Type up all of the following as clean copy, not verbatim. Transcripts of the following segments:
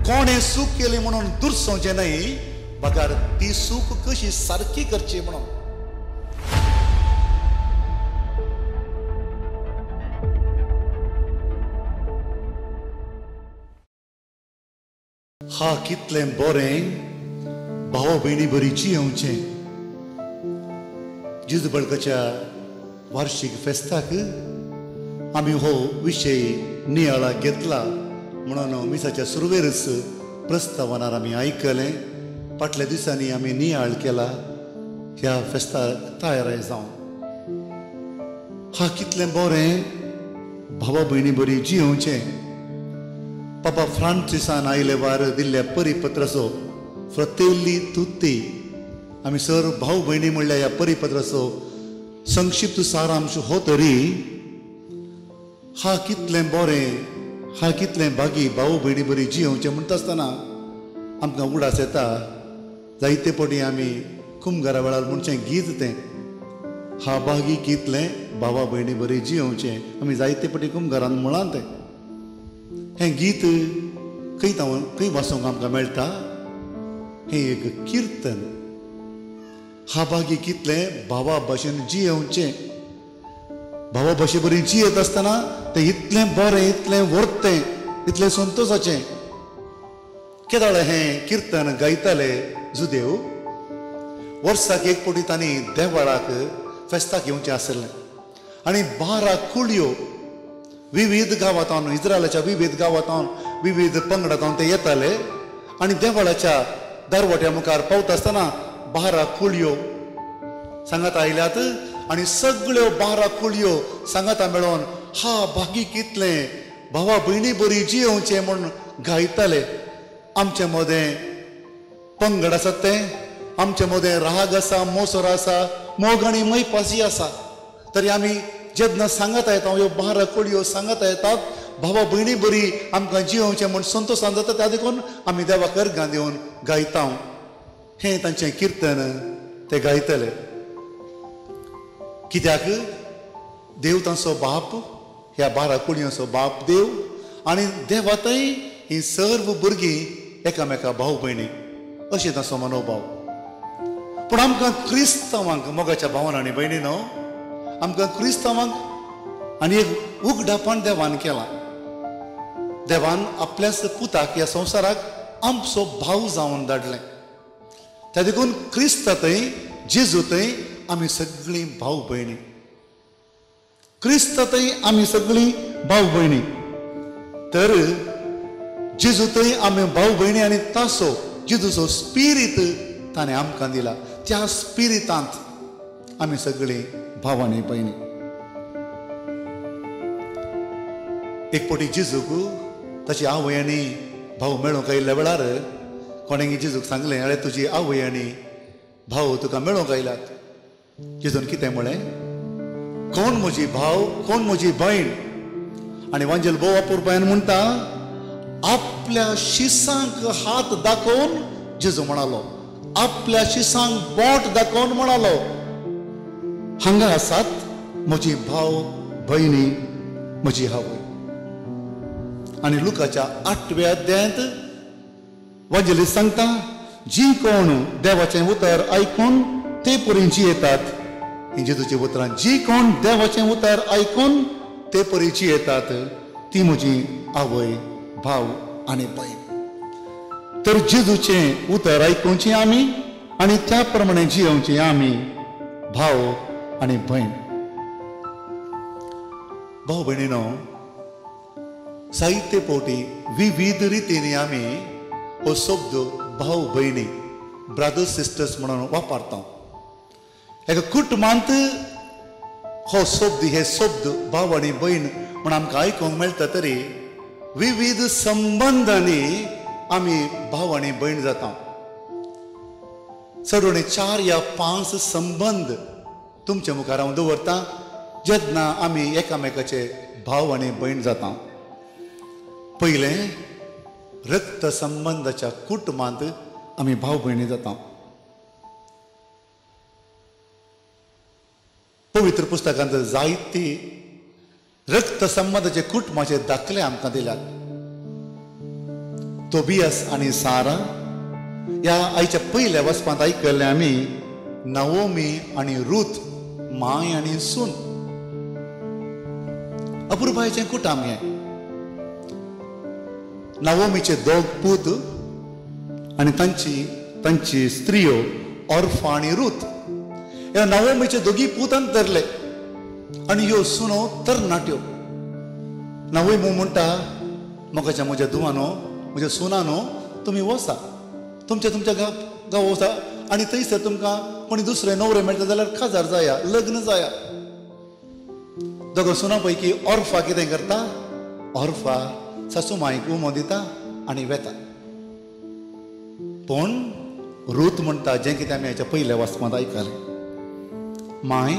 कोणें चूक केली म्हणून दुरसोवचें न्हय, बगर ती चूक कशी सारकी करची म्हणून. हा कितलें बरें भाव भयणी बरी जियेवचें. जेजू बळकाच्या वार्षिक फेस्ताक आमी हो विशय नियाळाक घेतला म्हणून मिसाच्या सुरवेरच प्रस्तावनार आमी आयकलें. फाटल्या दिसांनी आमी नियाळ केला ह्या फेस्ताक तयार जावन. हा कितलें बरें भावा भयणी बरी जियेवचें. पापा फ्रांसिसान आयले वार दिल्ल्या परिपत्राचो फ्रतेल्ली तुत्ती आमी सर भाव भयणी म्हणल्या ह्या परिपत्राचो संक्षिप्त सारांश हो तरी हा कितलें बरें, हा कितलें भागी भाव भयणी बरी जियेवचें म्हणटा आसतना आमकां उडास येता. जायते पटी आमी कुमगारा वेळार म्हणचें गीत तें, हा भागी कितलें भावा भयणी बरी जियेवचें, आमी जायते पटी कुमगारान म्हळां तें. हें गीत खंय खंय वाचूंक आमकां मेळटा? हें एक किर्तन. हा भागी कितलें भावा भाशेन जियेवचें. भावा भाशे बरी जियेत आसतना तें इतलें बरें, इतलें वर्तें, इतलें संतोशाचें. केदळ हें किर्तन गायताले जुदेव. वर्साक एक पटी तांणी देवळाक फेस्ताक येवचें आसलें आनी 12 कुळयो विविध गांवांत, इस्रायलाच्या विविध गांवांत, विविध पंगडांत ते येताले आनी देवळाच्या दरवट्या मुखार पावता आसतना 12 कुळयो सांगात आयल्यात आनी सगळ्यो 12 कुळयो सांगाता मेळोन हा भागी कितलें भावा भयणी बरी जियेवचें म्हूण गायताले. आमचे मदें पंगड आसात ते, आमचे मदें राग आसा, मोसर आसा, मोग आनी मैपासी आसा. तरी आमी जेन्ना सांगत येता ह्यो 12 कुळयो सांगत येतात भावा भयणी बरी आमकां जियेवचें म्हूण संतोशान जाता, त्या देखून आमी देवाक अर्गां दिवन गायता. हें तांचें किर्तन ते गायतले. कित्याक देव तांचो बाप, ह्या 12 कुळयांचो बाप देव आनी देवातय ही सर्व भुरगीं एकामेका भाव भयणी अशें तांचो मनोभाव. पूण आमकां क्रिस्तांवांक मोगाच्या भावान आनी भयणी न्हू, आमकां क्रिस्तांवांक आनी एक उगडापण देवान केलां. देवान आपल्याच पुताक ह्या संवसाराक आमचो भाव जावन धाडलें. त्या देखून क्रिस्ता थंय, जेजू थंय आमी सगळीं भाव भयणी. क्रिस्ता थंय आमी सगळीं भाव भयणी. तर जेजू थंय आमी भाव भयणी आनी तासो जेजूचो स्पिरीत ताणें आमकां दिला. त्या स्पिरितांत आमी सगळीं भाव आनी भयणी. एक पटी जेजूक ताची आवय आनी भाव मेळूंक आयिल्ल्या वेळार कोणें जेजूक सांगलें, अरे तुजी आवय आनी भाव तुका मेळूंक आयल्यात. जेजून कितें म्हळें? कोण म्हजी भाव, कोण म्हजी भयण? आनी वांजेल भोव अपुरबायेन म्हणटा, आपल्या शिसांक हात दाखोवन जेजू म्हणालो, आपल्या शिसांक बोट दाखोवन म्हणालो, हांगा आसात म्हजी भाव भयणी, म्हजी आवय. आनी लुकाच्या 8व्या अध्यायांत वांजेली सांगता, जी कोण देवाचें उतर आयकून ते परी जियेतात, ही जेजूची उतरां, जी कोण देवाचें उतर आयकून ते परी जियेतात ती म्हजी आवय, भाव आनी भयण. तर जेजूचें उतर आयकुचें आमी आनी त्या प्रमाणे जियेवचें आमी भाव आनी भयण. भाव भयणीनो, साहित्य पोटी विविध रितींनी आमी हो शब्द भाव भयणी, ब्रदर्स सिस्टर्स म्हणून वापरता. एका कुटुंबांत हो शब्द, हे शब्द भाव आनी भयण म्हूण आमकां आयकूंक मेळटा, तरी विविध संबंदांनी आमी भाव आनी भयण जाता. चड 4 या 5 संबंद तुमच्या मुखार हांव दवरता जेन्ना आमी एकामेकाचे भाव आनी भयण जाता. पयलें, रक्त संबंदाच्या कुटुंबांत आमी भाव भयणी जाता. पवित्र पुस्तकांत जायती रक्त संबंदाचे कुटुंबाचे दाखले आमकां दिल्यात. तोबियास आनी सारा. ह्या आयच्या पयल्या वचपांत आयकल्लें आमी नाओमी आनी रूथ, माय आनी सून. अपुरबायेचें कुटाम हें. नाओमीचे दोग पूत आनी तांची स्त्रियो ऑर्फा आनी रूथ. ह्या नाओमीचे दोगी पूत अंतरले आनी ह्यो सुनो तरणाट्यो. नाओमी म्हणटा, मोगाच्या म्हज्या धुवानो, म्हज्या सुनानो, तुमी वसा, तुमच्या तुमच्या गांव वसा आनी थंयसर तुमकां कोणी दुसरे नवरे मेळटा जाल्यार काजार जाया, लग्न जाया. दोगां सुना पैकी ऑर्फा कितें करता? ऑर्फा सासू मायक उमो दिता आनी वेता. पूण रूथ म्हणटा जें कितें आमी हाच्या पयल्या वाचपांत आयकलें, माय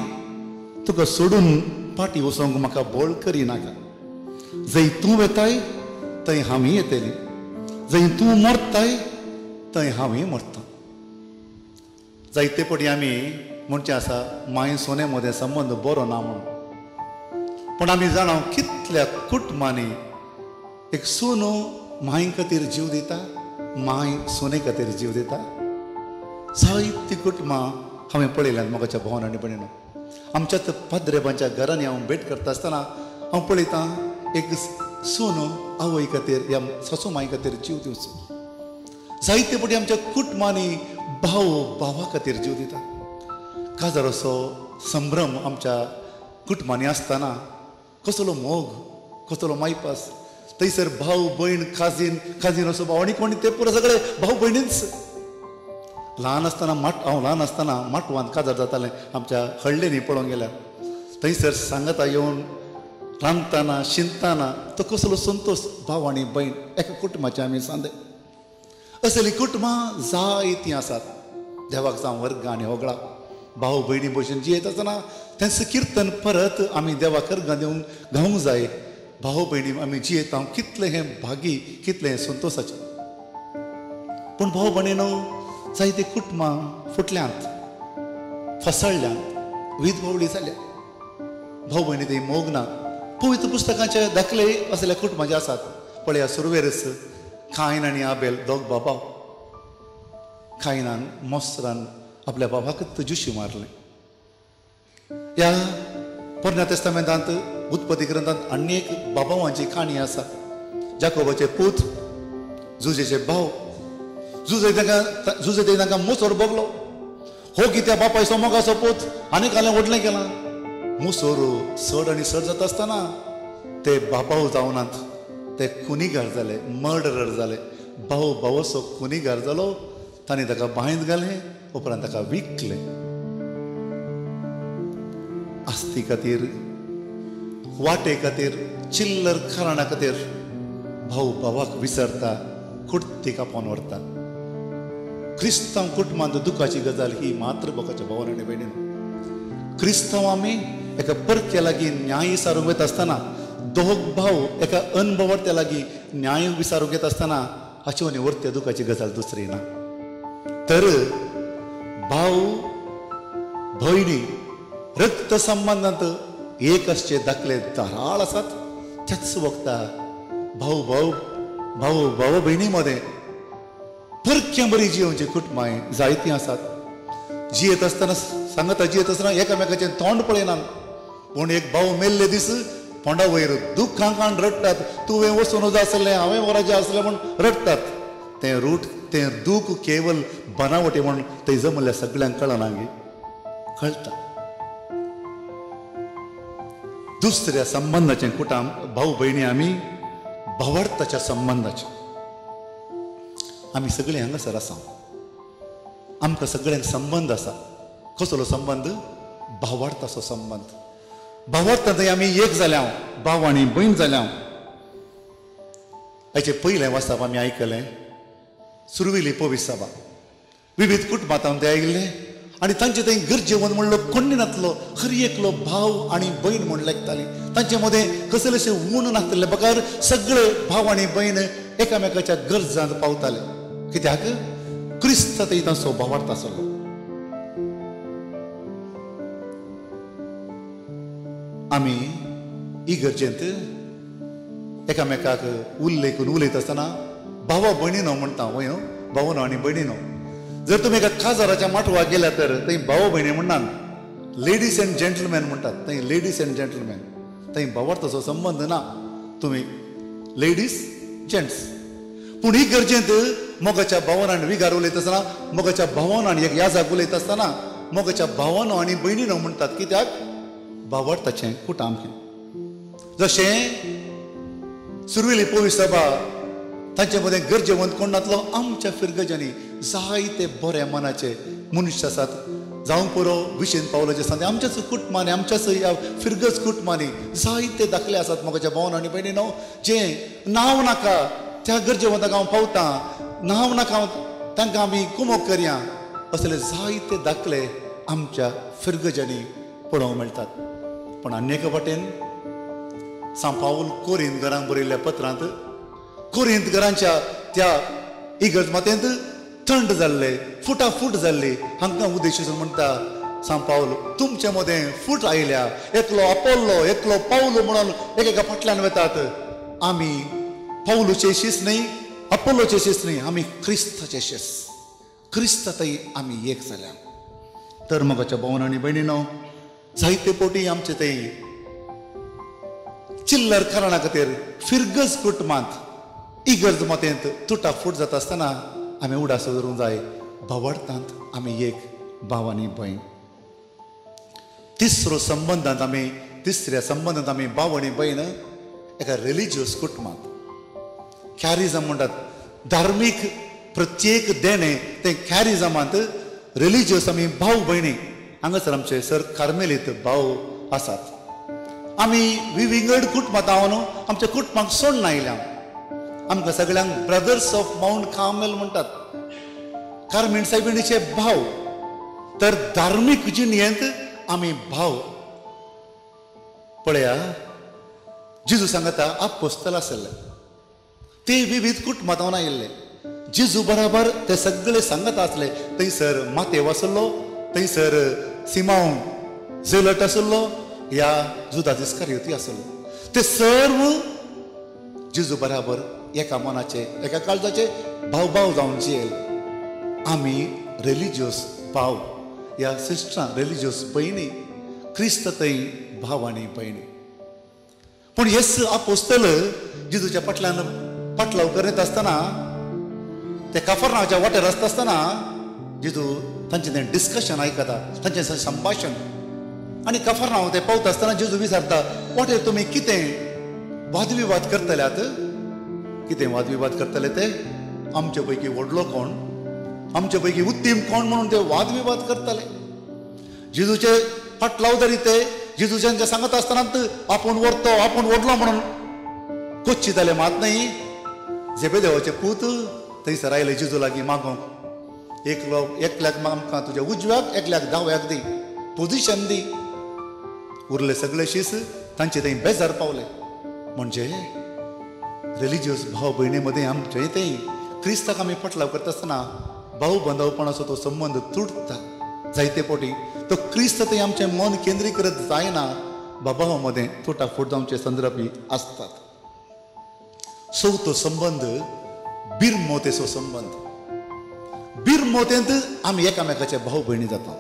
तुका सोडून फाटीं वचोंक म्हाका बळ करिनाका. जंय तूं वेताय थंय हांवूय येतली, जंय तूं मरताय थंय हांवूय मरता. जायते पटी आमी म्हणचें आसा माय सोने मदें संबंद बरो ना म्हणून, पूण आमी जाणा कितल्या कुटुंबांनी एक सोनो माय खातीर जीव दिता, माय सोने खातीर जीव दिता. जायतीं कुटुंबां हांवें पळयल्यात मोगाच्या भोवन आनी भयणीनो. आमच्याच पाद्रेबांच्या घरांनी हांव भेट करता आसतना हांव पळयतां एक सोनो आवय खातीर ह्या सासू माय खातीर जीव दिवचो. जायते पटी आमच्या कुटुंबांनी भाव भावा खातीर जीव दिता. काजार असो संभ्रम आमच्या कुटुंबांनी आसतना कसलो मोग, कसलो मायपास. थंयसर भाव भयण, काजीन काजीन असो भाव आनी कोणी ते पुरो सगळे भाव भयणीच. ल्हान आसतना हांव ल्हान आसतना माटवांत काजार जातालें आमच्या हळ्ळेनी पळोवंक गेल्यार. थंयसर सांगता येवन रांदतना शिंदतना तो कसलो संतोश, भाव आनी भयण एका कुटुंबाचे आमी सांदे. असलीं कुटुंबां जायतीं आसात. देवाक जावं वर्गां आनी होगळा. भाव भयणी भशेन जियेत आसतना तेंच किर्तन परत आमी देवाक अर्गां दिवंक गावंक जाय. भाव भयणी आमी जियेता कितलें हें भागी, कितलें हें संतोशाचें. पूण भाव भयणीनो जायते कुटुंबां फुटल्यांत, फसळ्यांत, वीज जाल्या. भाव भयणी ते मोग ना. पवित्र पुस्तकाचे दाखले असल्या कुटुंबाचे आसात. पळया सुरवेरच कायन आनी आबेल दोग बाबा. कायनान मोस्त्रान आपल्या बाबाकच जुशी मारलें. ह्या पोरण्या तेस्तामेंतांत उत्पत्ती ग्रंथांत आनी एक बाबावांची काणी आसा. जाकोबाचे पूत, जुजेचे भाव, जुजे तांकां मुसोर भोगलो. हो कित्या बापायचो मोगाचो पूत आनी कालें व्हडलें केलां. मुसोर चड आनी चड जाता आसतना ते बाबाव जावनात, ते खुनीगार जाले, मर्डरर जाले. भाव भावसो खुनीगार जालो. तांणी ताका बांयत घालें, उपरांत ताका विकलें. आस्ती खातीर, वाटे खातीर, चिल्लर कारणा खातीर भाव भावाक विसरता, कुर्ती कापोवन व्हरता. क्रिस्तांव कुटुंबांत दुखाची गजाल ही मात्र बोकाच्या भावान आनी भयणीन. क्रिस्तांव आमी एका परक्या लागीं न्याय विसारूंक वता आसतना, दोग भाव एका अनभवार्त्या लागीं न्याय विसारूंक येता आसतना हाची आनी वर्त्या दुखाची गजाल दुसरी ना. तर भाव भयणी रक्त संबंदांत एक आसचे दाखले धाराळ आसात. त्याच वखता भाव भाव भाव भाव भयणी मदें परक्यां बरी जियोवची कुटुंबां जायतीं आसात. जियेत आसतना सांगता जियेत आसतना एकामेकाचें तोंड पळयनात, पूण एक भाव मेल्ले दीस फोंडा वयर दुख्खां काण रडटात. तुवें वचून जाय आसलें, हांवें वराचें आसलें म्हूण रडटात. तें रूट, तें दूख केवल बनावटी म्हूण थंय जमल्या सगळ्यांक कळना गे, कळटा. दुसऱ्या संबंदाचें कुटाम भाव भयणी आमी भावार्थाच्या संबंदाचें. आमी सगळीं हांगासर आसा, आमकां सगळ्यांक संबंद आसा. कसलो संबंद? भावार्थाचो संबंद. भावार्थांत आमी एक जाल्या, भाव आनी भयण जाल्या. हाचें पयलें वाचप आमी आयकलें सुरवेली पवित्र सभा. विविध कुटुंबांत ते आयिल्ले आनी तांचे थंय गरजेवंत म्हणलो कोण्णी नातलो, हर एकलो भाव आनी भयण म्हूण लेखताली. तांचे मदें कसलेशें ऊण नासतले बगर सगळे भाव आनी भयण एकामेकाच्या गरजांत पावताले. कित्याक? क्रिस्त थंय तांचो भावार्थ आसलो. आमी इगर्जेंत एकामेकाक उल्लेखून उलयत आसतना भावा भयणीनो म्हणटा वय, भावनो आनी भयणीनो. जर तुमी एका काजाराच्या माटवाक गेल्या तर थंय भाव भयणी म्हणनात, लेडीज अँड जेंटलमॅन म्हणटात. थंय लेडीज अँड जेंटलमॅन, थंय भावार्थाचो संबंद ना, तुमी लेडीज जेंट्स. पूण ही गरजेंत मोगाच्या भावान आनी विगार उलयता आसतना, मोगाच्या भावान आनी एक याजाक उलयता आसतना मोगाच्या भावानो आनी भयणीनो म्हणटात. कित्याक? भावार्थाचें कुटाम हें. जशें सुरवेली पवी सभा तांचे मदें गरजेवंत कोण नातलो, आमच्या फिरगजांनी जायते बऱ्या मनाचे मनुष्य आसात. जावंक पुरो विशेन पावलाचे आसतना आमच्याच कुटुंबांनी, आमच्याच ह्या फिरगज कुटुंबांनी जायते दाखले आसात मोगाच्या भावन आनी भयणीनो, जे नांव नाका त्या गरजेवंतांक हांव पावतां, नांव नाका तांकां आमी कुमोक करया, असले जायते दाखले आमच्या फिरगजांनी पळोवंक मेळटात. पूण आनी एका वाटेन सांत पावल कोरिंत घरांक बरयल्ल्या पत्रांत कोरिंत घरांच्या त्या इगर्ज मातेंत थंड जाल्ले, फुटाफूट जाल्ली, हांकां उद्देश म्हणटा सांत पावल, तुमचे मदें फूट आयल्या, एकलो आपोल्लो एकलो पावलो म्हणून एकेका फाटल्यान वतात. आमी पावलूचे शीस न्हय, आपोल्लोचे शीस न्हय, आमी क्रिस्ताचे शीस, क्रिस्तातय आमी एक जाल्या. तर मोगाच्या भावन आनी भयणीनो, जायते पोटी आमचे थंय चिल्लर कारणा खातीर फिरगज कुटुंबांत इगर्ज मतेंत तुटा फूट जाता आसतना आमी उडास दवरूंक जाय, भावार्थांत आमी एक भाव आनी भयण. तिसरो संबंदांत आमी, तिसऱ्या संबंदांत आमी भाव आनी भयण एका रिलिजियस कुटुंबांत. कॅरिजम म्हणटात, धार्मीक प्रत्येक देणें तें कॅरिजमांत रिलिजियस आमी भाव भयणी. हांगासर आमचे सर कार्मेलीत भाव आसात. आमी विविंगड कुटुंबांत हांव न्हू आमच्या कुटुंबाक सोडून आयल्या. आमकां सगळ्यांक ब्रदर्स ऑफ मावंट कार्मेल म्हणटात, कार्मेल सायबिणीचे भाव. तर धार्मीक जिणेंत आमी भाव. पळया, जेजू सांगता आपोस्तल आसले ते विविध कुटुंबांत आयिल्ले, जेजू बराबर ते सगळे सांगत आसले. थंयसर मातेव आसलो, थंयसर सिमांव झेलट आसलो, ह्या जुदास इस्कारियोती आसलो. ते सर्व जेजू बराबर एका मनाचे एका काळजाचे भाव भाव जावन जियेले. आमी रिलिजियस भाव ह्या सिस्टरां, रिलिजियस भयणी, क्रिस्त थंय भाव आनी भयणी. पूण हेच आपोस्तल जेजूच्या फाटल्यान फाटलाव करीत आसतना, ते काफरनाच्या वाटेर आसता आसतना जेजू तांचें तें डिस्कशन आयकता, तांचें संभाशण. आनी काफरनांव ते पावता आसतना जेजू विचारता, वाटेर तुमी कितें वादविवाद करतल्यात? कितें वादविवाद करतले ते? आमचे पैकी व्हडलो कोण, आमचे पैकी उत्तीम कोण म्हणून ते वादविवाद करतले. जेजूचे फाटलाव तरी ते जेजूच्या सांगत आसतना आपूण व्हरतो, आपूण व्हडलो म्हणून कोच्ची जाले मात न्हय. झेबेदेवाचे पूत थंयसर आयले जेजू लागीं मागोंक, एकलो एकल्याक आमकां तुज्या उजव्याक, एकल्याक दाव्याक दी, पोजिशन दी. उरले सगळे शीस तांचे थंय बेजार पावले. म्हणजे रिलिजियस भाव भयणी मदें आमचे थंय क्रिस्ताक आमी फाटलाव करता आसतना भाव बांदवपणाचो तो संबंद तुटता जायते पोटी. तो क्रिस्त थंय आमचें मन केंद्रीकृत जायना, बाबा मदें तुटा फूट जावचे संदर्भ आसतात. चवथो संबंद बिरमोतेचो संबंद. बिरमोतेंत आमी एकामेकाचे भाव भयणी जाता.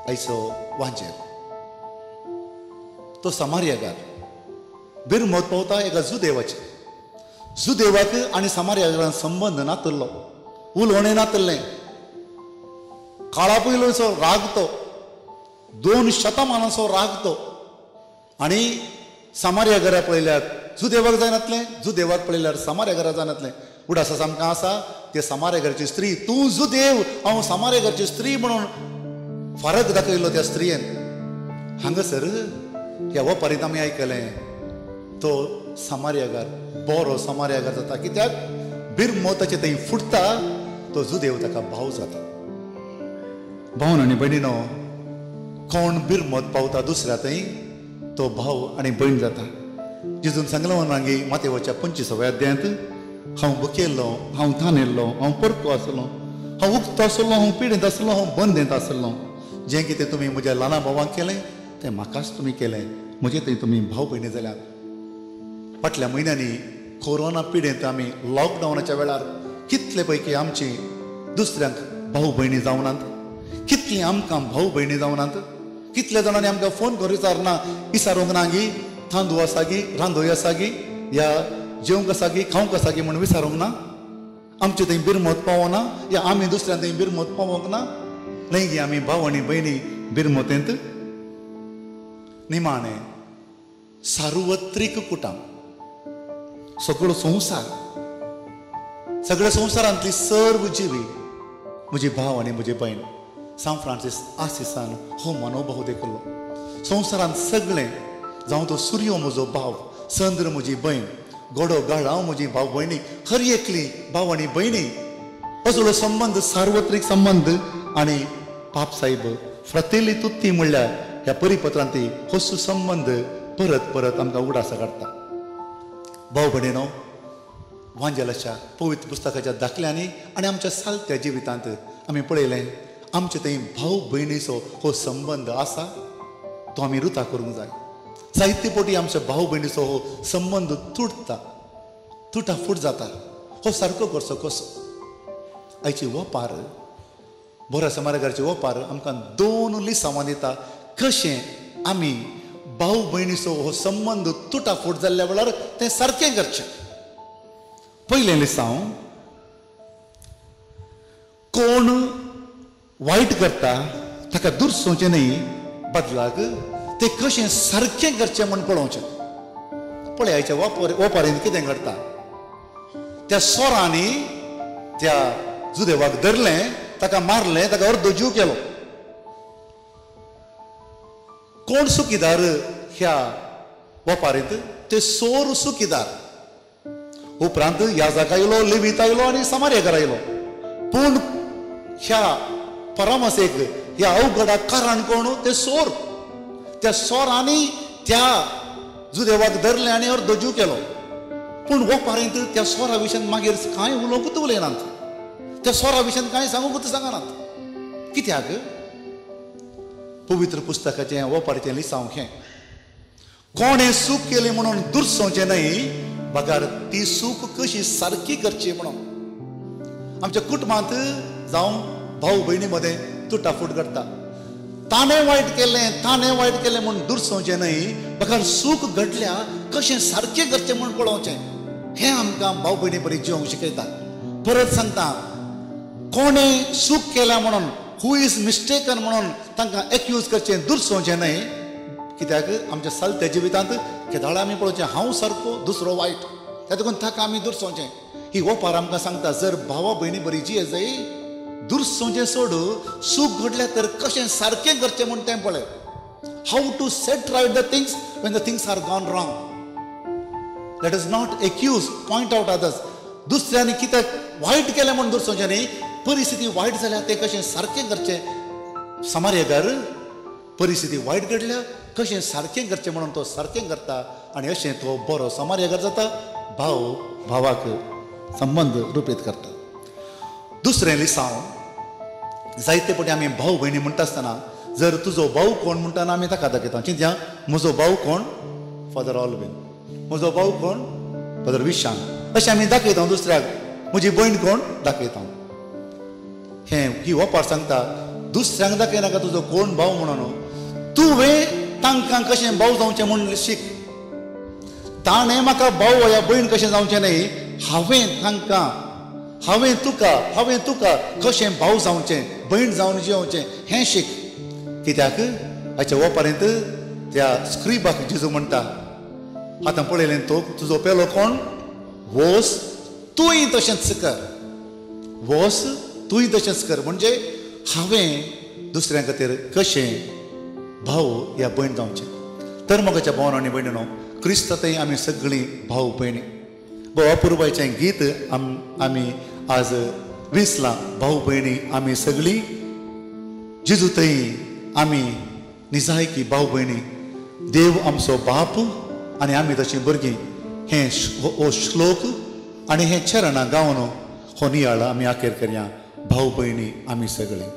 आयचो वांजेल तो समार्यागार बिरमोत पावता एका जुदेवाचे. जुदेवाक आनी समार्यागारान संबंद नातल्लो, उलोवणें नातल्लें. काळा पयलोचो राग तो, 2 शतमानाचो राग तो. आनी समार्याघरा पळयल्यार जुदेवाक जायनातलें, जुदेवाक पळयल्यार समार्याघरा जायनातलें. उडास आमकां आसा ते समार्याघरची स्त्री, तूं जुदेव हांव समार्याघरची स्त्री म्हणून फरक दाखयलो त्या स्त्रियेन. हांगासर ह्या वपारींत आमी आयकलें तो समार्यागार बरो समार्यागार जाता. कित्याक? बिरमोताचे थंय फुटता, तो जुदेव ताका भाव जाता. भावन आनी भयणीनो, कोण बिरमोत पावता दुसऱ्या थंय तो भाव आनी भयण जाता. जेजून सांगलें मागीर मातेवाच्या 25व्या अध्यायांत, हांव भुकेल्लो, हांव तानेल्लो, हांव परको आसलो, हांव उक्तो आसलो, हांव पिडेंत आसलो, हांव बंदेंत आसलो. जें कितें तुमी म्हज्या ल्हाना भावांक केलें तें म्हाकाच तुमी केलें, म्हजे थंय तुमी भाव भयणी जाल्यात. फाटल्या म्हयन्यांनी कोरोना पिडेंत आमी लॉकडावनाच्या वेळार कितले पैकी आमची दुसऱ्यांक भाऊ भयणी जावनात, कितली आमकां भाऊ भयणी जावनात, कितल्या जाणांनी आमकां फोन करून विचारना, विचारूंक ना गी तांदूळ आसा गी, रांदोय आसा गी, या जेवंक आसा गी, खावंक आसा गी म्हूण विचारूंक ना. आमचे थंय बिरमत पावना या आमी दुसऱ्यां थंय बिरमत पावोंक ना. न्हय गी आमी भाव आनी भयणी बिरमतेंत. निमाणें सार्वत्रीक कुटाम, सगळो संवसार, सगळ्या संवसारांतली सर्व जिवी म्हजी भाव आनी म्हजी भयण. सांत फ्रांसीस आसिसान हो मनोभाव देखलो. संवसारांत सगळें, जावं तो सुर्यो म्हजो भाव, चंद्र म्हजी भयण, गोडो गाळांव म्हजी भाव भयणी, हर एकली भाव आनी भयणी, असलो संबंद, सार्वत्रीक संबंद. आनी पाप साहेब फ्रतेली तुत्ती म्हणल्यार ह्या परिपत्रांत हो सुसंबंद परत परत आमकां उगडासा काडटा. भाव भयणीनो, वांजेलाच्या पवित्र पुस्तकाच्या दाखल्यांनी आनी आमच्या सालत्या जिवितांत आमी पळयलें आमचे थंय भाव भयणीचो हो संबंद आसा, तो आमी रुता करूंक जाय. जायते पटी आमच्या भाव भयणीचो हो संबंद तुटता, तुटाफूट जाता. हो सारको करचो कसो? आयची ओपार, बऱ्या समाजाची ओपार आमकां दोन लिसांवां दिता कशें आमी भाव भयणीचो हो संबंद तुटाफूट जाल्ल्या वेळार तें सारकें करचें. पयलें लिसांव, कोण वायट करता ताका दुरसोवचें न्हय, बदलाक ते कशें सारकें करचें म्हूण पळोवचें. पळय आयच्या ओपारीन कितें घडटा, त्या सोरांनी त्या जुदेवाक धरलें, ताका मारलें, ताका अर्दो जीव केलो. कोण सुखीदार ह्या ओपारींत? ते सोर सुखीदार. उपरांत याजक आयलो, लेवीत आयलो आनी समार्यकार आयलो. पूण ह्या परामसेक, ह्या अवघडाक कारण कोण? ते सोर. त्या सोरांनी त्या जुदेवाक धरलें आनी अर्दो जीव केलो. पूण ओपारींत त्या सोरा विशयान मागीर कांय उलोवंकूच उलयनात, त्या सोरा विशयान कांय सांगूंकूच सांगनात. कित्याक? पवित्र पुस्तकाचें ओपारीचें लिसांव हें, कोणें चूक केली म्हणून दुरसोवचें न्हय, बगर ती चूक कशी सारकी करची म्हणून. आमच्या कुटुंबांत जावं भाव भयणी मदें तुटाफूट करता, ताणें वायट केलें, ताणें वायट केलें म्हूण दुरसोवचें न्हय, बगर चूक घडल्या कशें सारकें करचें म्हूण पळोवचें. हें आमकां भाव भयणी बरी जिवंक शिकयता. परत सांगता, कोणें चूक केल्या म्हणून, who is mistaken म्हणून तांकां एक्यूज करचें, दुरसोवचें न्हय. कित्याक आमच्या सालत्या जिवितांत केदाळा आमी पळोवचें हांव सारको दुसरो वायट, त्या देखून ताका आमी दुरसोवचें. ही ओपार आमकां सांगता, जर भावा भयणी बरी जी जाय दुरसोवचें सोड, चूक घडल्या तर कशें सारकें करचें म्हूण तें पळय. How to set right the things when the things are gone wrong. Let us not accuse, point out others. दुसऱ्यांनी कित्याक वायट केलें म्हूण दुरसोवचें न्ही, परिस्थिती वायट जाल्यार तें कशें सारकें करचें. समार्यकार परिस्थिती वायट घडल्या कशें सारकें करचें म्हणून तो सारकें करता आनी अशें तो बरो समार्यकार जाता, भाव भावाक संबंद रुपेत करता. दुसरें लिसांव, जायते पटी आमी भाव भयणी म्हणटा आसतना जर तुजो भाव कोण म्हणटाना आमी ताका दाखयता, चिंत्या म्हजो भाव कोण? फादर ऑलवीन. म्हजो भाव कोण? फादर विशांत. अशें आमी दाखयता दुसऱ्याक. म्हजी भयण कोण? दाखयता. हें ही ओपार सांगता, दुसऱ्यांक दाखयनाका तुजो कोण भाव म्हणून, तुवें तांकां कशें भाव जावचें म्हूण शीक. ताणें म्हाका भाव या भयण कशें जावचें न्हय, हांवें तांकां, हांवें तुका, हांवें तुका कशें भाव जावचें, भयण जावन जियोवचें हें शीक. कित्याक हाच्या ओपारींत त्या स्क्रिबाक जेजू म्हणटा, आतां पळयलें तो तुजो पेलो कोण? वोस तूंय तशेंच कर, वोस तूंय तशेंच कर. म्हणजे हांवें दुसऱ्यां खातीर कशें भाव या भयण जावचें. तर मोगाच्या भावन आनी भयणीनो, क्रिस्त थंय आमी सगळीं भाव भयणी. भाव अपुरबायचें गीत आमी आज विसलां, भाव भयणी आमी सगळीं जेजू थंय आमी निजायकी भाव भयणी. देव आमचो बाप आनी आमी तशीं भुरगीं. हें हो श्लोक आनी हें चरणां गावन हो नियाळ आमी आखेर करया. भाव भयणी आमी सगळीं.